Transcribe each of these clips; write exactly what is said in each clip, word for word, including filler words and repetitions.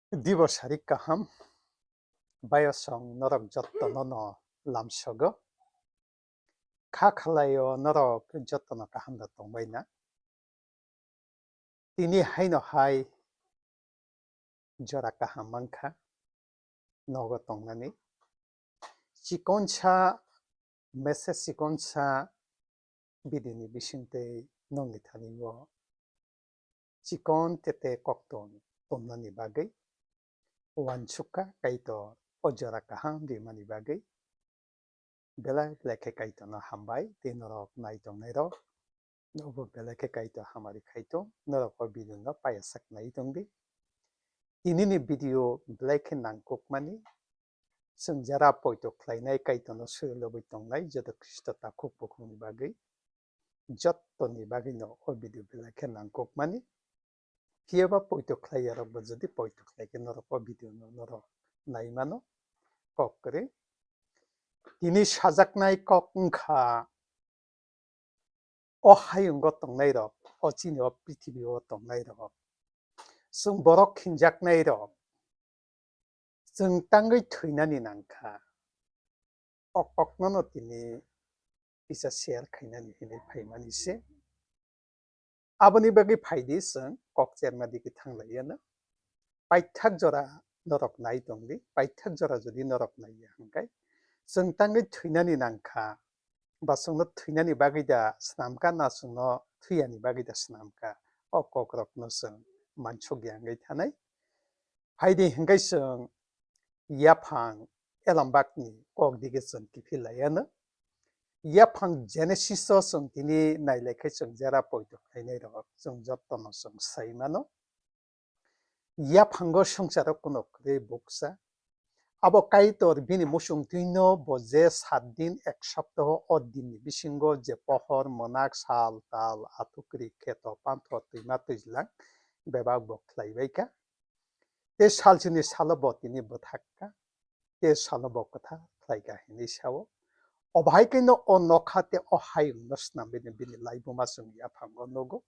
Dibo sari kaham, bayosong norok jottono no lamsogo. Kha khalai o norok jottono kaham da tongbai na. Tini haino hai jora kaham mankha nogo tongnani. Chikonsa message, chikonsa video ni bisingtwi nongni thani o chikon tete kokton tonnani bagwi uansukha Kaitor o jora kaham rimani bagwi. Belai belai khe Kaitorno hambai tei norok nai tongnairok nobo belai khe Kaitor hamari khaitong, norok o video no paiyasak nai tongdi. Tinini video belai khe nangkukmani, chwng jara poito khlainai Kaitorno suri lobwi tongnai joto Khristo takhuk bukhukni bagwi, jottoni bagwino o video belai khe nangkukmani. Phiyaba poito khlai yarokbo jodi poito khlai khe norok o video no norok nai mano. Kok kwrwi. Tini sajaknai kok wngkha, o hayungo tongnairok, o chini o prithibi o tongnairok, chwng borok khinjaknairok, chwng tangwi thwinani nangkha. O kokno no tini kisa share khainani hinwi phaimani se. Aboni bagwi phaidi chwng kok cherma digi thanglaiyano. Paithak jora norok nai tongdi, paithak jora jodi norok naiya hwnkhe chwng tangwi thwinani nangkha, ba chwngno thwinani bagwi da swnamkha na chwngno thwiyani bagwi da swnamkha, o kokrokno chwng mansukya wngwi thanai. Phaidi hwnkhe chwng yaphang elambakni kok dige chwng kiphil laiano. Yaphang Genesis o chwng tini nailai khe chwng jera poito khlainai rok chwng jottono chwng sai mano. Yaphango swngcharo kuno kwrwi buksa. Abo Kaitor bini muchungtwino bo je sat din ek saptaho o dinni bisingo je pohor, mwnak, sal, tal, athukri, kheto, panthor, twima, twijlang bebak bo khlaibaikha. Tei salsini salo bo tini bwthakha, tei salo bo kwthar khlaikha hinwi sao. Obo hai khe no o nokha tei o hayungno swnamwi bini laibuma chwng yaphango nugo.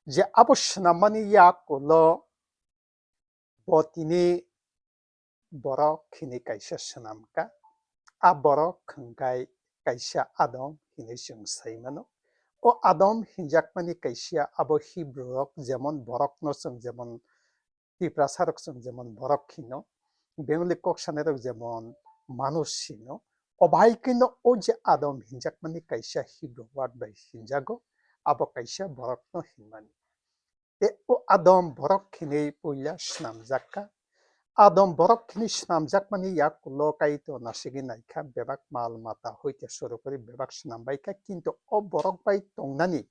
Je abo swnammani yakulo bo tini borok hinwi kaisa swnamkha. A borok hwnkhe kaisa Adam hinwi chwng sai mano. O Adam hinjakmani kaisa abo Hibru rok jemon borokno chwng jemon Tiprasa rok chwng jemon borok hino, Bengali kok sanai rok jemon manush hino. Obo hai khe no o je Adam hinjakmani kaisa Hibru word bai hinjago, abo kaisa borokno hinmani. Tei o Adam borok hinwi puila swnamjak kha. Adam borok hinwi swnamjakmani yakulo Kaitor nasigwi naikha, bebak mal mata hoite suru kori bebak swnambaikha, kintu o borok bai tongnani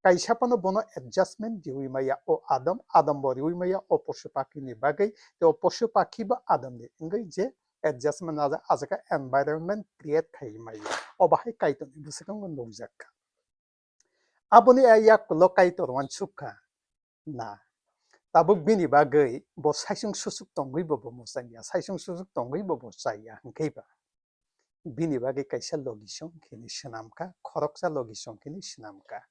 kaisa phano bono adjustment riwi maya o Adam, Adam bo riwi maya o posu pakhini bagwi, tei o posu pakhi bo Adam ni wngwi je adjustment aja-, ajaga environment create khai maya. Obo hai Kaitor ni bwskango nukjak kha. Aboni a yakulo Kaitor uansuk kha na. Tabuk bini bagwi bo saisung susuk tongwi bo, bo mwchangya, saisung susuk tongwi bo, bo chaya hwnkhe ba bini bagwi kaisa logisong hinwi swnam kha, khoroksa logisong hinwi swnam kha.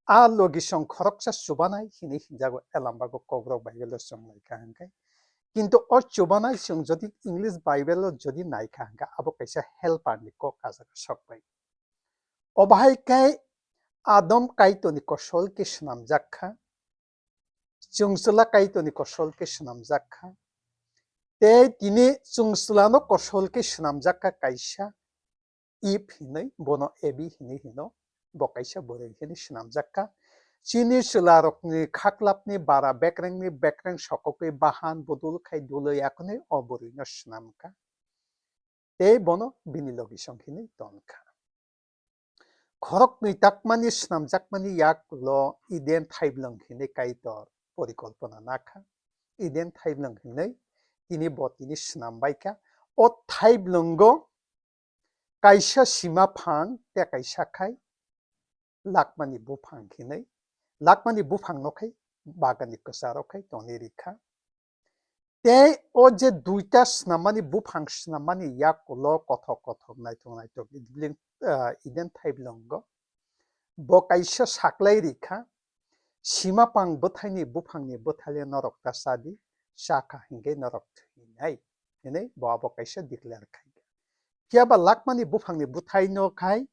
A logisong khoroksa chubanai hinwi hinjago, Elambago kokrok Bible o chwng naikha hwnkhe. Kintu o chubanai chwng jodi English Bible o jodi naikha hwnkhe abo kaisa helper ni kok kajaga sokbai. Obo hai khe Adam Kaitorni kosol khe swnamjak kha, chwng chwla Kaitorni kosol khe swnamjak kha, tei tini chwng chwlano kosol khe swnamjak kha kaisa Eve hinwi, bono Evi hinwi hino, bo kaisa bwrwi hinwi swnamjak kha. Chini chwlarokni khaklapni bara bekrengni bekreng sokogwi bahan budul khai dulwi akhwnwi o bwrwino swnam kha. Tei bono bini logisong hinwi ton kha. Khoroknwi takmani swnamjakmani yakulo Eden thaiblwng hinwi Kaitor porikolpona nakha. Eden thaiblwng hinwi tini bo tini swnam bai kha. O thaiblwngo kaisa sima phang tei kaisa khai lakmani buphang hinwi, lakmani buphangno khai baganni kwcharo khai tongwi rikha. Tei o je duita swnamani buphang swnamani yakulo kothok kothok naithok naithok Eden, ah, Eden thaiblwngo bo kaisa saklai rikha, sima pang bwthaini buphangni bwthaile norok ta chadi, chakha hinkhe norok thwinai, hinwi bo abo kaisa declare khaikha. Phiya ba lakmani buphangni bwthaino khai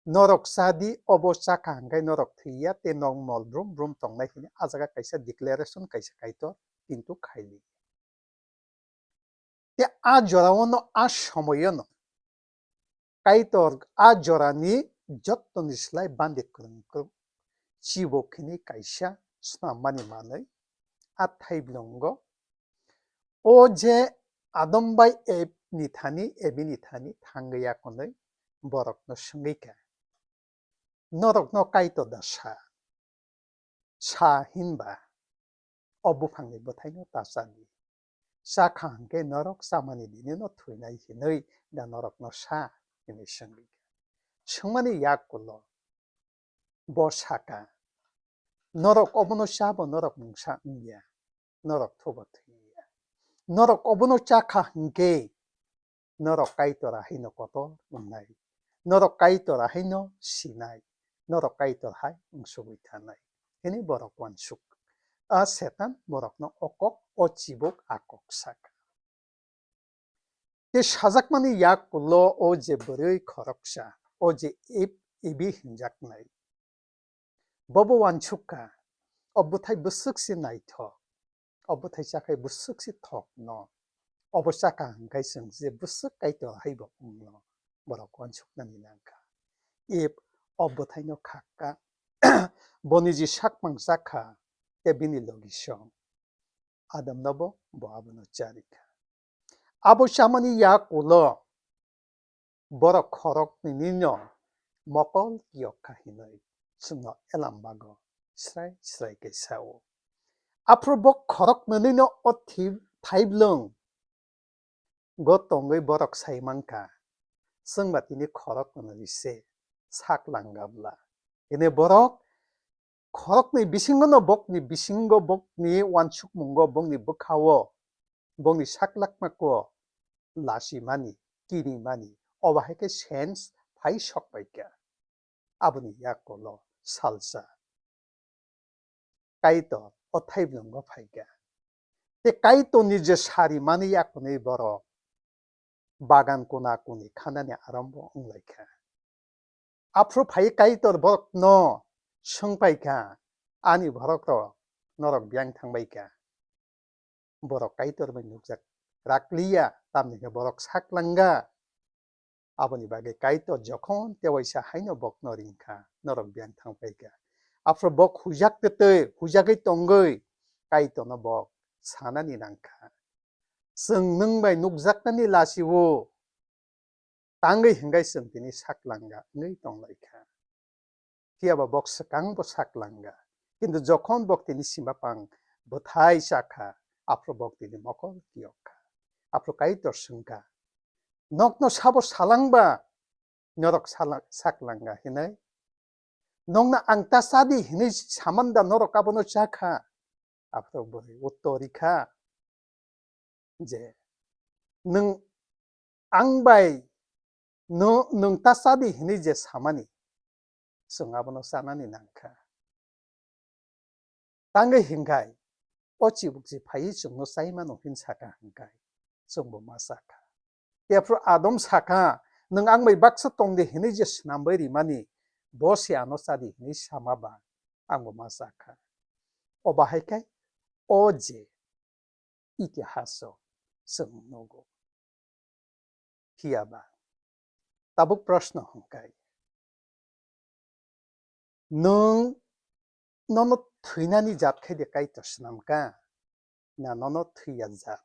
norok chadi, obo chakha hinkhe norok thwiya tei nok mol brum brum tongnai hinwi a jaga kaisa declaration kaisa Kaitor kintu khaili. Tei a jorao no, a somoio no Kaitor a jorani jottoni slai bandi kwrwng kwrwng chibo khini kaisa snammani manwi a thaiblwngo o je Adam bai Eve ni thani, Evi ni thani thangwi ya hwnwi borokno swngwi kha, "Norokno Kaitor da sa? Sa hinba o buphangni bwthaino ta chadi. Chakha hinkhe norok chamani dinino thwinai hinwi da norokno sa?" hinwi swngwi kha. Swngmani yak ulo bo saka, "Norok obono chabo norok mungsa wngya, norok thubo thwiya. Norok obono chakha hinkhe norok Kaitor haino kotor wngnai, norok Kaitor haino sinai, norok Kaitor hai wngsugwi thanai," hinwi borok uansuk. A Setan borokno o kok, o chibuk a kok saka. Tei sajakmani yak ulo o je bwrwi khoroksa, o je Eve, Evi hinjaknai, bobo uansuk kha, o bwthai bwswk se naithok, o bwthai chakhai bwswk se thokno, obo chakha hinkhe chwng je bwswk Kaitor haibo wngno borok uansuknani nangkha. Eve o bwthaino khakha, bo niji sakmang chakha tei bini logisong Adam nobo bo abono charikha. Abo chamani yak ulo borok khoroknwino mokol kiyok kha hinwi chwngno Elam bago srai srai khe sao. Aphuru bo khoroknwino o thi-, thaiblwng go tongwi borok sai mankha, chwngba tini khoroknwino rise sak langabla. Hini borok khoroknwi bisingono bokni bisingo, bokni uansukmungo, bokni bwkhao, bokni saklakmako lasimani, kirimani, obo hai khe sense phai sokpaikha. Aboni yakulo salsa Kaitor o thaiblwngo phaikha. Tei Kaitorni je sari mani yakunwi borok bagan kuna kuni khanani arombo wnglaikha. Aphuru phai Kaitor borokno swngpaikha, "Ani borok rok, norok biyang thangbaikha?" Borok Kaitor bai nukjak rakliya, tamni hwnkhe borok saklangga. Aboni bagwi Kaitor jokhon tewaisa haino bokno ringkha, norok biyang thangpaikha. Aphuru bok huijak twtwi, huijagwi tongwi Kaitorno bok sanani nangkha, "Chwng nwng bai nukjaknani lachio, tangwi hwnkhe chwng tini saklangga wngwi tonglaikha." Phiya ba bok swkang bo saklangga. Kintu jokhon bok tini simba pang bwthai chakha, aphuru bok tini mokol kiyok kha. Aphuru Kaitor swngkha, "Nokno sabo salangba norok sala-, saklangga hinwi? Nokno ang ta chadi hinwi samanda norok abono chakha?" Aphuru bwrwi uttor rikha je, "Nwng ang bai no-, nwng ta chadi hinwi je samani, chwng abono chanani nangkha. Tangwi hinkhai o chibuk se phaiwi chwngno chai mano hin saka hinkhai chwngbo ma chakha." Tei aphuru Adam sakha, "Nwng ang bai baksa tongdi hinwi je swnamwi rimani, bo se ano chadi hinwi sama ba, angbo ma chakha." Obo hai khe o je itihaso chwng nugo. Phiya ba tabuk proshno hwnkhe, nwng nono thwinani jat khai de Kaitor swnamkha, na nono thwiya jat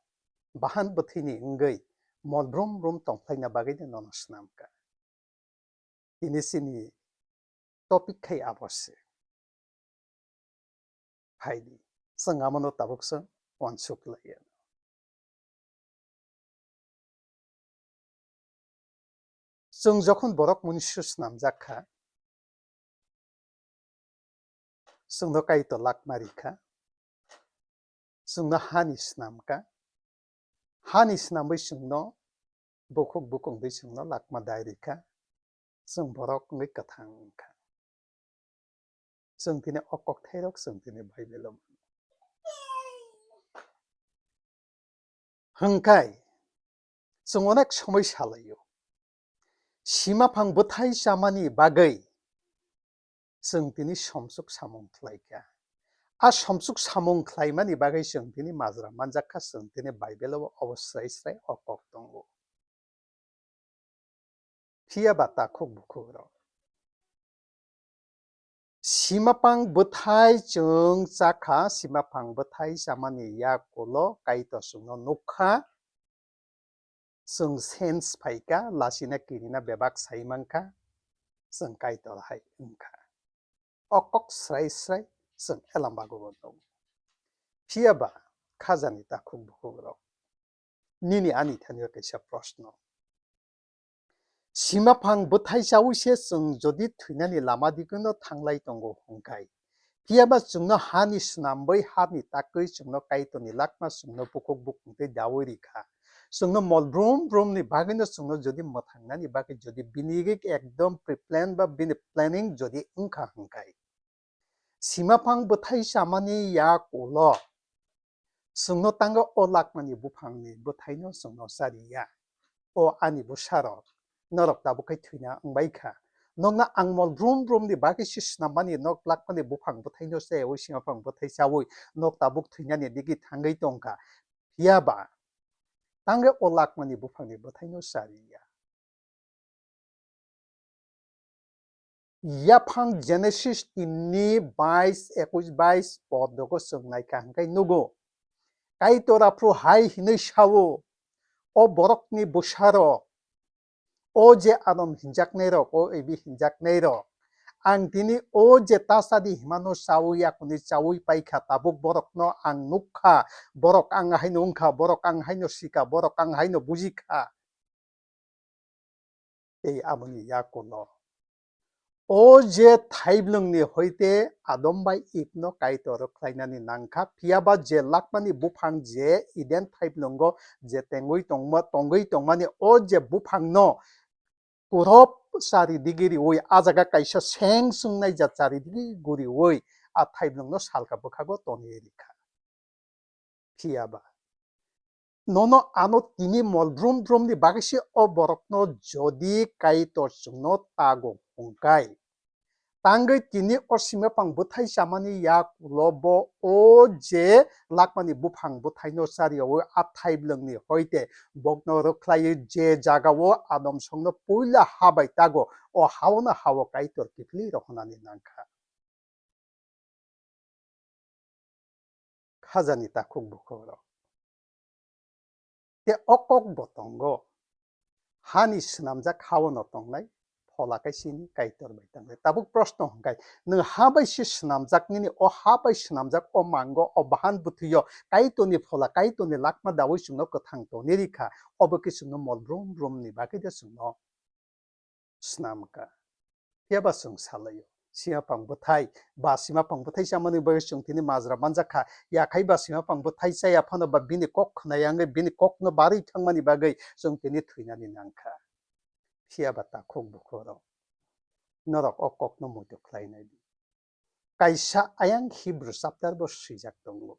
bahan bwthwini wngwi mol brum brum tongphlaina bagwi de nono swnamkha? Tini chini topic khai abo se. Phaidi, chwng amono tabuk chwng uansuk lai ya. Chwng jokhon borok mwnwi swnamjak kha, chwngno Kaitor lakma rikha, chwngno hani swnamkha, hani swnamwi chwngno bukhuk bukungwi chwngno lakma dai rikha, chwng borok wngwi kwthang wngkha. Chwng tini o kokthairok chwng tini Bible-o mano. Hwnkhe chwng onek somoi salaio. Simaphang bwthai chamani bagwi chwng tini somsuk samung khlaikha. A somsuk samung khlaimani bagwi chwng tini majra manjakha, chwng tini Bible-o obo srai srai o kok tongo. Phiya ba takhuk bukhuk rok. Simapang bwthai chwng chakha, simapang bwthai chamani yakulo Kaitor chwngno nukha, chwng sense phaikha, lasina kirina bebak sai mankha, chwng Kaitor hai wngkha. O kok srai srai chwng Elam bago bo tongo. Phiya ba khajani takhuk bukhuk rok. Nini ani thani kaisa proshno. Simaphang bwthai chaui se chwng jodi thwinani lama digwino thanglai tongo hwnkhe, phiya ba chwngno hani swnamwi, hani takwi chwngno Kaitorni lakma chwngno bukhuk bukhuk tei daui rikha. Chwngno mol brum brumni bagwino chwngno jodi mwthangnani bagwi jodi bini ekdom pre-plan ba bini planning jodi wngkha hwnkhe, simaphang bwthai chamani yakulo chwngno tango o lakmani buphangni bwthaino chwngno chariya. O ani bwsarok, norok tabuk khe thwina wngbai kha. Nokno ang mol brum brumni bagwi se swnammani, nok lakmani buphang bwthaino chayaui, simaphang bwthai chaui nok tabuk thwinani digi thangwi tongkha. Phiya ba tango o lakmani buphangni bwthaino chariya. Yaphang Genesis tinni bais, ekush bais podogo chwng naikha hwnkhe nugo, Kaitor aphuru hai hinwi sao, o borokni bwsarok, o je Adam hinjaknairok, o Ebi hinjaknairok, ang tini o je ta chadi himano chaui yakuni chaui paikha, tabuk borokno ang nukkha, borok ang haino wngkha, borok ang haino sika, borok ang haino bujikha. Tei aboni yakulo o je thaiblwngni hoite Adam bai Eve no Kaitor khlainani nangkha, phiya ba je lakmani buphang je Eden thaiblwngo je tengwi tongma, tongwi tongmani o je buphangno kurop chari digi riui, a jaga kaisa seng swngnai ja chari digi guriui a thaiblwngno salka bwkhago toniwi rikha. Phiya ba nono ano tini mol brum brumni bagwi se o borokno jodi Kaitor chwngno tago hwnkhe, tangwi tini o simapang bwthai chamani yakulo bo o je lakmani buphang bwthaino chariyaui a thaiblwngni hoite bokno rwkhlaiwi je jagao Adam songno puila ha bai tago, o haono hao Kaitor kiphilwi rohornani nangkha. Khajani takhuk bukhuk rok. Tei o kok bo tongo, hani swnamjak haono tongnai, phola khe chini Kaitor bai tongnai. Tabuk proshno hwnkhe, nwng ha bai se swnamjak nini, o ha bai swnamjak o mango, o bahan bwthwio Kaitorni phola, Kaitorni lakma daui chwngno kwthang tongwi rikha, obo khe chwngno mol brum brumni bagwi de chwngno swnamkha. Phiya ba chwng salaio, simapang bwthai ba simapang bwthai chamani bagwi chwng tini majra manjakha, yakhai ba simapang bwthai chaya phano ba bini kok khwnai wngwi bini kokno barwi thangmani bagwi chwng tini thwinani nangkha. Phiya ba takhuk bukhuk rok, norok o kokno muitu khlainai di. Kaisa ayang Hebrew chapter bo swijak tongo,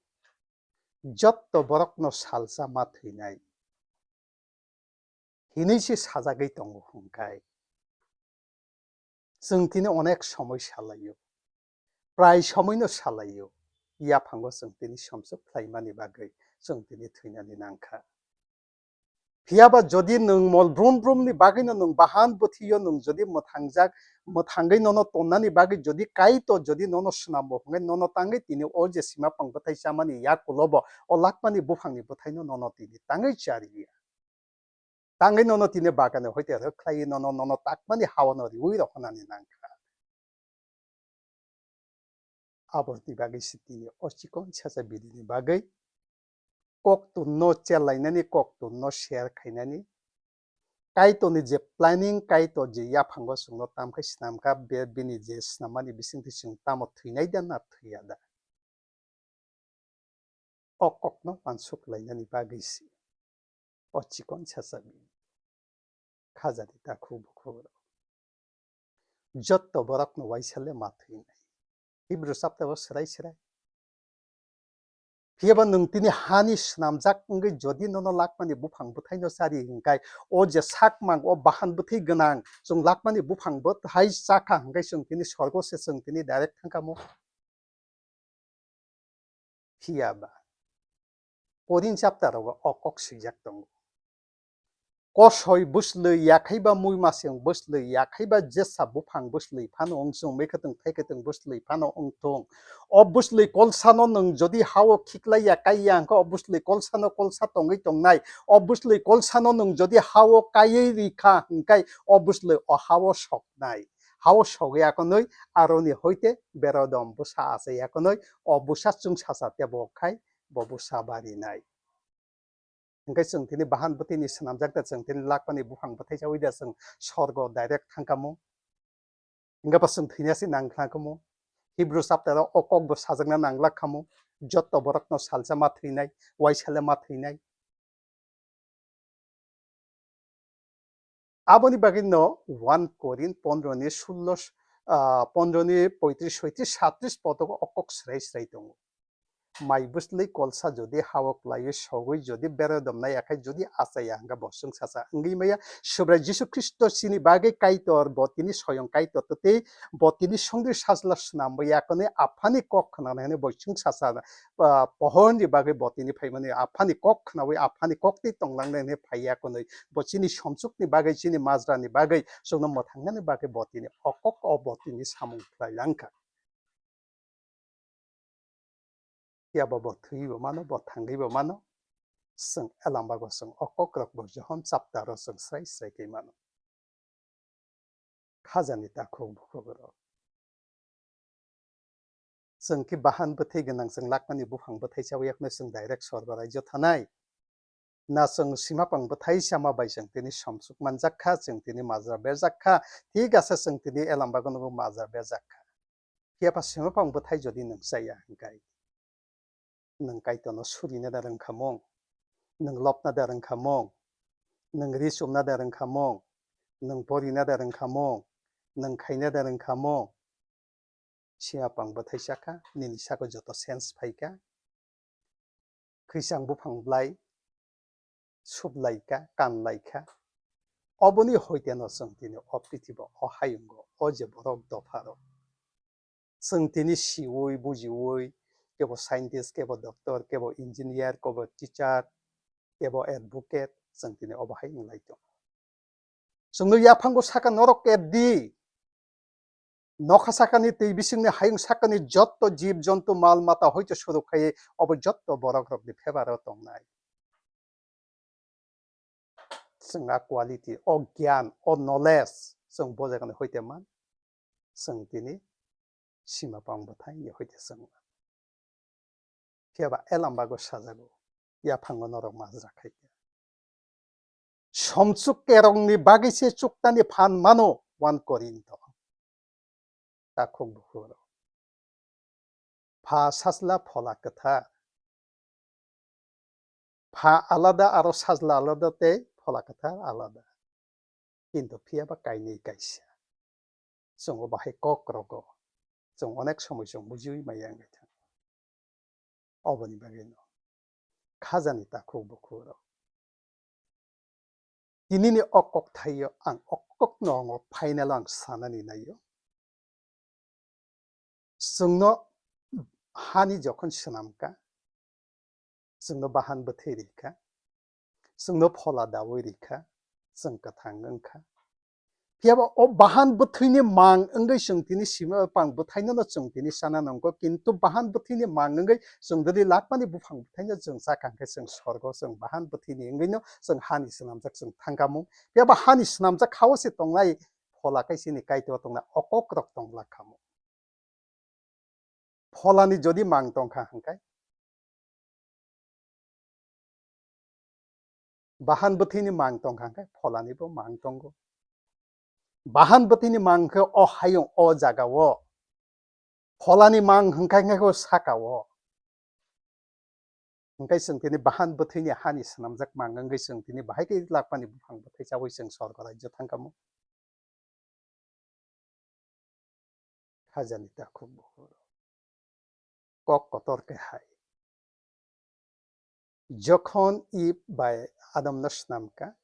"Jotto borokno salsa ma thwinai" hinwi se sajagwi tongo hwnkhe, chwng tini onek somoi salaio, prai somoino salaio, yaphango chwng tini somsok khlaimani bagwi chwng tini thwinani nangkha. Phiya ba jodi nwng mol brum brumni bagwino nwng bahan bwthwio nwng jodi mwthangjak, mwthangwi nono tonnani bagwi jodi Kaitor jodi nono swnambo hwnkhe, nono tangwi tini o je simapang bwthai chamani yakulo bo o lakmani buphangni bwthaino nono tini tangwi chariya. Tangwi nono tini bagani hoite rwkhlaiwi nono, nono takmani haono riui rohornani nangkha. Aboni bagwi se tini o chikon chacha bidini bagwi koktwmno chelainani, koktwmno share khainani, Kaitorni je planning, Kaitor je yaphango chwngno tamkhe swnamkha, be bini je swnammani bisingtwi chwng tamo thwinai da na thwiya da? O kokno uansuk lainani bagwi se o chikon chacha bini. Khajani takhuk bukhuk rok. Jotto borokno uaisa le ma thwinai. Hebrew chapter o swrai swrai. Phiya ba nwng tini hani swnamjak wngwi jodi nono lakmani buphang bwthaino chari hwnkhe, o je sakmang, o bahan bwthwi gwnang, chwng lakmani buphang bwthai chakha hwnkhe chwng tini sorgo se chwng tini direct thangkamo. Phiya ba Korin chapter rogo o kok swijak tongo. Kosoi bwslwi yakhaiba muimasing bwslwi yakhaiba jesa buphang bwslwi phano wngchung, mekhatung thaikhatung bwslwi phano wngthung. O bwslwi kolsano nwng jodi hao khiklaiya kaiya hwnkhe o bwslwi kolsano kolsa tongwi tongnai. O bwslwi kolsano nwng jodi hao kaiwi rikha hwnkhe o bwslwi o hao soknai. Hao sogwi akonwi aroni hoite berodom bwsa achai akonwi o bwsa chwngsacha tebo khai bo bwsa barinai. Hwnkhe chwng tini bahan bwthwini swnamjak da chwng tini lakmani buphang bwthai chawi da chwng sorgo direct thangkamo. Hwnkhe ba chwng thwinasi nangkhlakamo. Hebrew chapter o o kokbo sajakna nanglak kamo. Jotto borokno salsa ma thwinai, waisale ma thwinai. Aboni bagwi no one Korin pondro ni sullo, ah, pondro ni poitris, soitris, satris potogo o kok srai srai tongo. Mai bwslwi kolsa jodi hao klaiwi sogwi jodi berodom nai akhai jodi achaiya hwnkhe bo chwngsacha wngwi maya. Subrai Jisu Khristo chini bagwi Kaitor, bo tini soyong Kaitor tei bo tini songdri sajla swnamwi akonwi Aphani kok khwnanai hwnwi bo chwngsacha, ah, pohorni bagwi bo tini phaimani Aphani kok khwnawi Aphani koktwi tonglangnai hwnwi phaiya akonwi bo chini somsukni bagwi chini majrani bagwi chwngno mwthangnani bagwi bo tini o kok o bo tini samung khlai langkha. Phiya bo bo thwiwi bo mano, bo thangwi bo mano. Chwng Elambago chwng o kokrok bo Johon chapter o chwng srai srai khe mano. Khajani takhuk bukhuk rok. Chwng khe bahan bwthai gwnang, chwng lakmani buphang bwthai chawi yakno chwng direct sorgo raijio thanai. Na chwng simapang bwthai sama bai chwng tini somsuk manjak kha, chwng tini majra berjak kha, thik ase chwng tini Elambago nugo majra berjak kha. Phiya ba simapang bwthai jodi nwng chaya hwnkhe, nwng Kaitorno surina da rwngkha mung, nwng lobna da rwngkha mung, nwng ri chumna da rwngkha mung, nwng porina da rwngkha mung, nwng khaina da rwngkha mung. Simapang bwthai chakha, nini saka joto sense phaikha. Khwisang buphang blai sublai kha, kanlai kha. Oboni hoite no chwng tini o prithibo, o hayungo, o je borok dopha rok. Chwng tini siwi, bujiwi, kebo scientist, kebo doctor, kebo engineer, kebo teacher, kebo advocate, chwng tini obo hai wnglai tongo. Chwngno yaphango saka norok kep di. Nokha sakani twi bisingni hayung sakani jotto jib jontu mal mata hoito suruk khai obo jotto borok rokni favour o tongnai. Chwng a quality, o gyan, o knowledge chwng bo jagani hoite man. Chwng tini simapang bwthai ni hoite chwng man. Phiya ba Elambago sajago, yaphango norok majra khai khe. Somsuk kerongni bagwi se chuktani phan mano, one Korinto. Takhuk bukhuk rok. Pha sajla phola kwthar. Pha alada aro sajla alada tei phola kwthar alada. Kintu phiya ba kainwi kaisa. Chwng o bahai kok rogo. Chwng onek somoi chwng bujiwi maya wngwi thango. Oboni bagwi no. Khajani takhuk bukhuk rok. Tinini o kokthaio ang o kokno ang o final o ang sanani naio. Chwngno hani jokhon swnamkha, chwngno bahan bwthwi rikha, chwngno phola dawi rikha, chwng kwthang wngkha. Phiya ba o bahan bwthwini mang wngwi chwng tini sima pang bwthaino no chwng tini sana nangkho, kintu bahan bwthwini mang wngwi chwng dili lakmani buphang bwthaino chwng chakha hwnkhe chwng sorgo chwng bahan bwthwini wngwino chwng hani swnamjak chwng thangkha mung. Phiya ba hani swnamjak hao se tongnai phola kaisini Kaitor tongna o kokrok tongla kha mung. Pholani jodi mang tongkha hwnkhe, bahan bwthwini mang tongkha hwnkhe pholani bo mang tongo. Bahan bwthwini mang khe o hayung o jaga o, pholani mang hwnkha hwnkhe o saka o. Hwnkhe chwng tini bahan bwthwini hani swnamjak mang wngwi chwng tini bahai khe lakmani buphang bwthai chawi chwng sorgo raijio thangkha mung. Khajani takhuk bukhuk rok. Kok kotor khe hai. Jokhon Eve bai Adamno snamkha,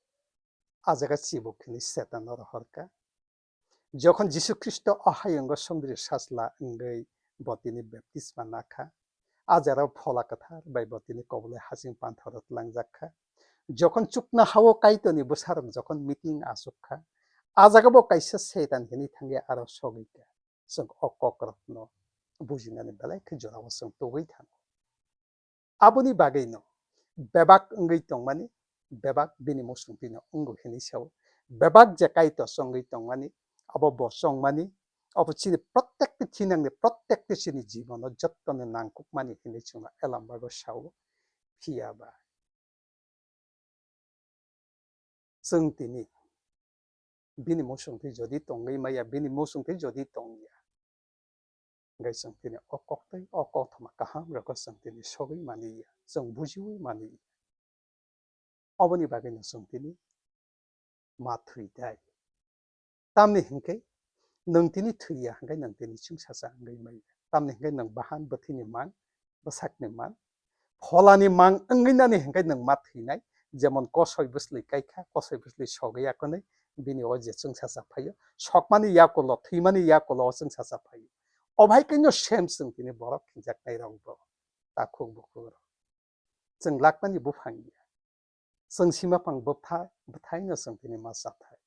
a jaga chibuk hinwi Setanno rohorkha. Jokhon Jisu Khristo o hayungo songdri sajla wngwi bo tini baptisma nakha, a jora Phola Kwthar bai bo tini kobole hasing panthoro twlangjakha. Jokhon chuknohao Kaitorni bwsarok jokhon meeting achukha, a jaga bo kaisa Setan hinwi thangwi aro sogwikha. Chwng o kokrokno bujinani belai khe jorao chwng tugwi thango. Aboni bagwino bebak wngwi tongmani, bebak bini muchungtwino wngo hinwi sao. Bebak je Kaitor chongwi tongmani, abo bo chongmani, abo chini protekti thinangni, protekti chini jibono jottoni nangkukmani hinwi chwngno Elambago sao. Phiya ba chwng tini bini muchungtwi jodi tongwi maya, bini muchungtwi jodi tongya, hwnkhe chwng tini o koktwi, o koktwma kaham rokno chwng tini sogwi mani ya, chwng bujiwi mani ya. Oboni bagwino chwng tini ma thwi tai. Tamni hwnkhe nwng tini thwi ya hwnkhe nwng tini chwngsacha wngwi maya. Tamni hwnkhe nwng bahan bwthwini mang, bwsakni mang, pholani mang wngwi nani hwnkhe nwng ma thwinai. Jemon kosoi bwsli kaikha, kosoi bwsli sogwi ya kwnwi, bini o je chwngsacha phaio, sokmani yakulo, thwimani yakulo o chwngsacha phaio. O bai khe no same chwng tini borok khinjaknai rokbo, takhuk bukhuk rok. Chwng lakmani buphang ya. Chwng sima phang bwthai, bwthaino chwng tini ma chathai.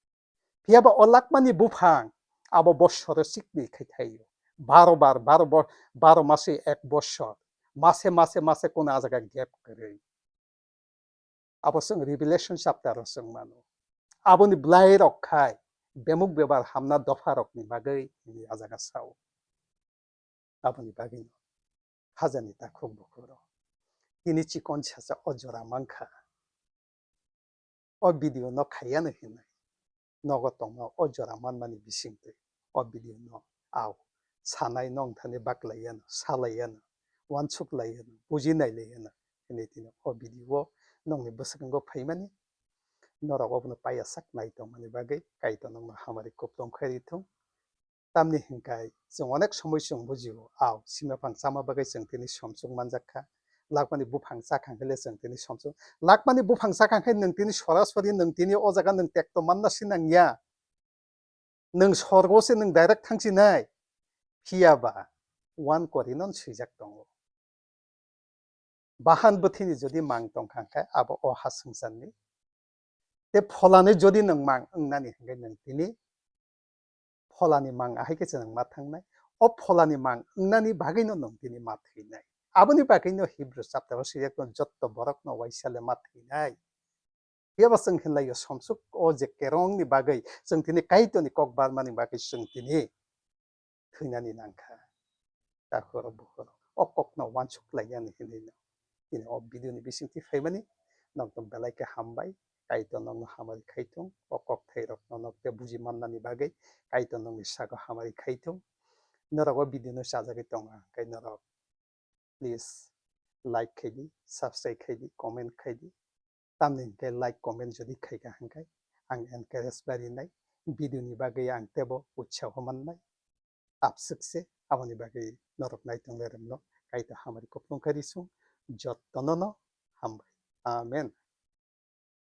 Phiya ba o lakmani buphang abo bosoro sikni khai thaio. Baro bar, baro bo-, baro mase ek bosor. Mase, mase, mase kono a jaga gap kwrwi. Abo chwng Revelation chapter o chwng mano. Aboni bwlai rok khai bemuk bebar hamna dopha rokni bagwi hinwi a jaga sao. Aboni bagwino hajani takhuk bukhuk rok, tini chikon sacha o jora mankha. O video no khaiyano hinwi nogo tongma o jora manmani bisingtwi o video no au sanai nongthani baklaiyano, salaiyano, uansuk laiyano, buji nailaiyano hinwi tini o video o nongni bwskango phaimani. Norok obono paiyasak nai tongmani bagwi Kaitor nokno hamari kuplung khairi thung. Tamni hinkhai chwng onek somoi chwng bujio, au, sima phang chama bagwi chwng tini somsuk manjak kha. Lakmani buphang chakha hinkhai tini somsuk. Lakmani buphang chakha hinkhai nwng tini sorasori nwng tini o jaga nwng tekto manna si nangya. Nwng sorgo se nwng direct thangsinai. Phiya ba one Korinth swijak tongo. Bahan bwthwini jodi mang tongkha hwnkhe abo o ha swngcharni. Tei pholani jodi nwng mang wngnani hwnkhe nwng tini pholani mang ahai khe se nwng ma thangnai. O pholani mang wngnani bagwino nwng tini ma thwinai. Aboni bagwino Hebrew chapter o swijak tongo, jotto borokno waisa le ma thwinai. Phiya ba chwng hinlai o somsuk o je kerongni bagwi chwng tini Kaitorni kok barmani bagwi chwng tini thwinani nangkha. Takhuk bukhuk rok o kokno uansuk laiyani hinwi no tini o video ni bisingtwi phaimani. Nokno belai khe hambai, Kaitor nokno hamari khai thung, o kokthai rokno nok tei buji mannani bagwi Kaitor nokni sago hamari khai thung. Norok o video no chajagwi tongo hwnkhe norok please like khai di, subscribe khai di, comment khai di. Tamni hwnkhe like, comment jodi khaikha hwnkhe ang encourage barinai, video ni bagwi ang teibo utsaho mannai. Abswk se aboni bagwi norok naitonglai rokno Kaitor hamari kuplung khe risung, jottono no hambai. Amen.